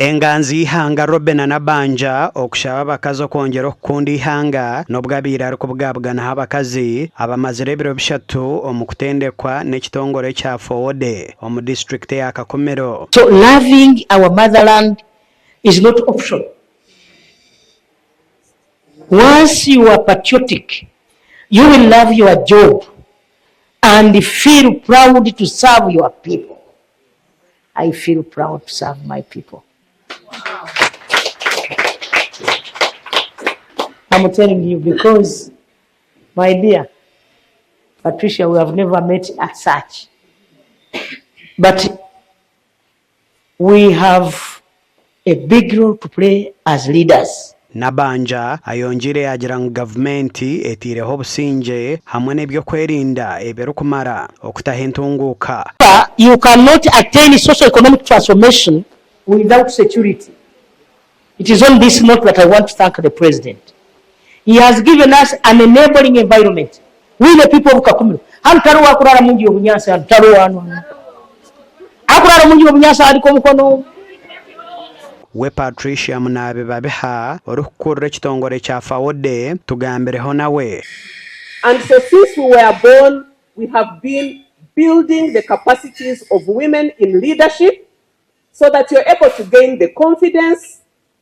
Enganzi y'eihanga Robinah Nabbanja okushaba abakazi okwongyera okukunda eihanga n'obu abaire arikubugabuganaho abakazi abamazire ebiro bishatu omu kutendekwa n'ekitongore ekya FOWODE omu disiturikiti eya Kakumiro. So loving our motherland is not optional. Once you are patriotic, you will love your job and feel proud to serve your people. I feel proud to serve my people. I'm telling you because, my dear Patricia, we have never met as such. But we have a big role to play as leaders. Nabbanja ayongyeire yaagira ngu gavumenti eteireho obusingye hamwe n'eby'okwerinda ebirikumara okutaho entunguuka. You cannot attain socio-economic transformation without security. It is on this note that I want to thank the President. He has given us an enabling environment. We the people of Kakumiro. Hanu tariho akurara munju y'obunyaasi hanu tariho hanu hanu. Akurara munju y'obunyaasi aharika omukono. We Patricia Munaabi Babiha orikukurira ekitongore kya FAWODE tugambireho nawe. And so since we were born, we have been building the capacities of women in leadership so that you're able to gain the confidence,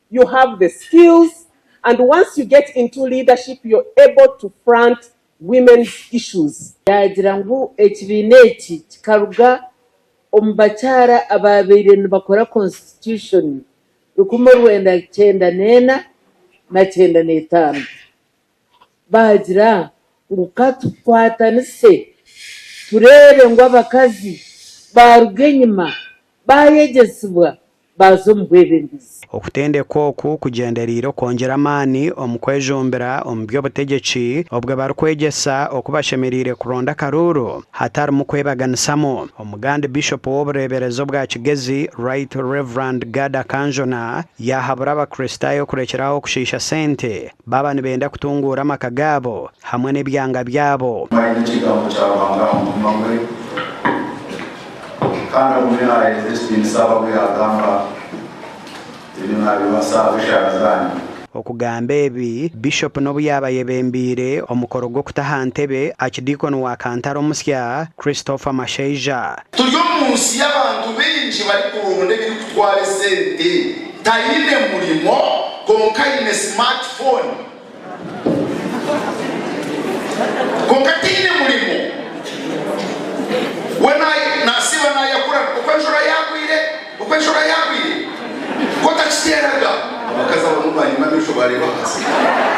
you have the skills, and once you get into leadership, you're able to front women's issues. Yaagira ngu ekibiina eki kikaruga omu bakyara abaabaire nibakora Constitution 1995 baagira ngu ka tukwatanise tureebe ngu abakazi baaruga enyima baayegyesibwa baaza omu bwebembezi. Okutendekwa oku kugyendereire okwongyera amaani omu kwejumbira omu by'obutegyeki obwo barikwegyesa oku bashemereire kuronda akaruuru hatarimu kwebaganisamu. Omugandi Bishopu w'obureeberezi obwa Kigezi, Right Rev. Gad Kanjuna yaahabura Abakristaayo okurekyera aho kushiisha sente baaba nibenda kutunguura amaka gaabo hamwe n'ebyanga byabo. Aine ekigambo kya Ruhanga aha mutima gwe, kandi agume naaheereza ekitiinisa abu yaagamba. Ebyo naabibasa ahabw'eshaara zaanyu. Okugamba ebi, Bishop n'obu yaaba ayebembeire omukoro gw'okuta aha ntebe Archdeacon wa Kantare omusya, Christopher Mashaija. Turi omu nsi y'abantu baingi barikuronda ebirikutwara esente. Taine murimo kwonka aine smartphone. Kwonka taine murimo. We nasiiba nayakura oku enjura yagwire, oku enjura yagwire. Ku otakiteeraga, abakazi abamwe banyima amaisho bareeba ahansi.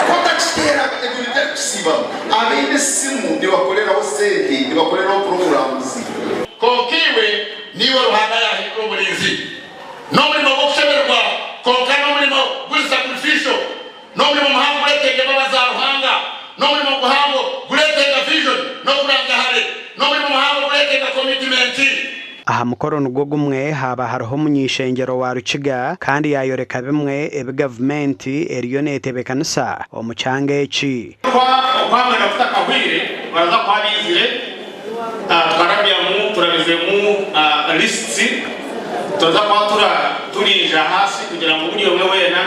Ku otakiteeraga, ebyo nibyo arikusiibamu. Abaine esimu nibakoreraho sente, nibakoreraho programs. Kwonka iwe, niiwe Ruhanga yaahindura omurinzi. N'omurimo gw'okushemererwa, kwonka n'omurimo guri sacrificial. N'omurimo muhango guretenga embabazi za Ruhanga. N'omurimo guhango guretenga vision n'okuranga hare. N'omurimo muhango guretenga commitment. Aha mukoro nigwo gumwe haaba hariho omuny'eishengyero wa Rukiga kandi yaayoreka bimwe ebi gavumenti eriyo neetebekanisa omu kyanga eki. Okwamara kutakahwire baraza kuba baizire tukarabyamu turabizemu lists turaza kuba turiija ahaasi kugira ngu buri omwe weena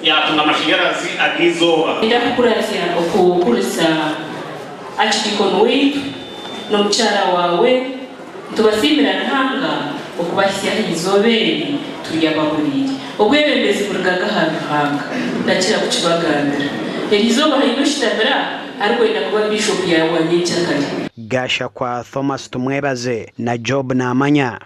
Yaatunga amashanyarazi ag'eizooba. Ninda kukurazya okukurisa Archdeacon waitu n'omukyara waawe. Nitubasiimira Ruhanga okubahitsya aha izooba eri turi abahuriire. Obwebembezi burugaga ahari Ruhanga. Ndakira kukibagambira. Eri izooba haine oshutamire aha arikwenda kuba Bishop yaawe wa nyenkyakare. Gashakwa Thomas Tumwebaze na Job Namanya.